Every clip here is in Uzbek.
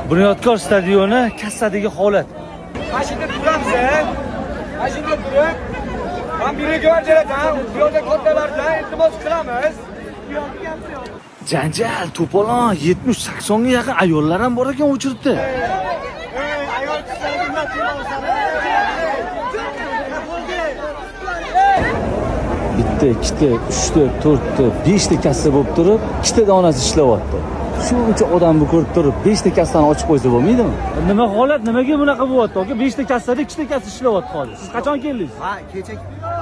Bunyodkor stadioni kassadagi holat. Mana shu yerda turamiz, mana shu yerda turib, ham gvardiyalardan, bu yoqda kattalardan iltimos qilamiz. Janjal, to'polon, 70-80 ga yaqin ayollar ham bor ekan o'chiribdi. Bitta, ikkita, uchta, to'rtta, beshta kassa bo'lib turib, ikkita donasi ishlayapti. Shuncha odamni ko'rib turib, beshta kassani ochib qo'ysa bo'lmaydimi? Nima holat, nimaga bunaqa bo'lyapti aka? Beshta kassada ikkita kassa ishlayapti hozir. Siz qachon keldingiz? Ha, kecha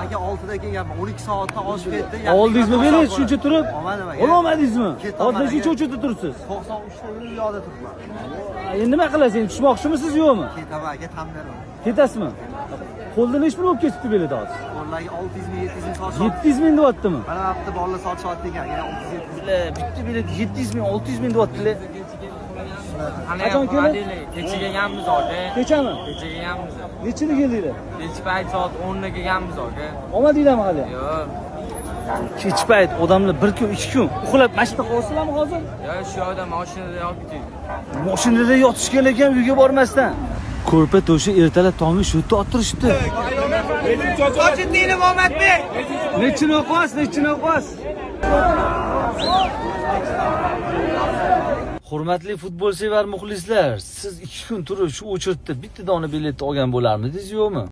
aka 6da kelganman. 12 soatdan oshib ketdi. Oldingizmi bilet shuncha turib? Olmadim aka. Ololmadingizmi? Ketolmadim Hozir shuncha aka. o'chirda turibsiz. 93 ta u yoqda turibman. Endi nima qilasiz? Endi tushmoqchimisiz yo'qmi? Ketaman aka, tan beraman. Ketasizmi? Qo'lda nechi pul bo'lib ketibdi bilet hozir? Qo'llarga 600 ming, 700 ming sotishyapti. 700 ming deyaptimi? Mana bu yerda bolalar sotishyapti ekan, yana 600 700. Bitta bilet 700 ming, 600 ming deyaptilar. Qachon keldi? Kecha kelganmiz aka. Kechami? Kecha kelganmiz. Nechida keldinglar? Kech payt soat 10 da kelganmiz aka. Olmadinglarmi hali? Yo'q. Kech payt odamlar bir kun, ikki kun uxlab mana shu yerda qolsizlarmi hozir? Yo'q, shu yoqda mashinada yotdik. Mashinada yotishgan ekan uyga bormasdan. Ko'rpa to'sha ertalab tong'i shu yerda o'tirishibdi. Sochiddinov Omadbek. Nechini o'qiyapsiz, nechini o'qiyapsiz? Hurmatli futbolsevar muxlislar, siz 2 kun turib shu o'chirtda bitta dona biletni olgan bo'larmidingiz yo'qmi?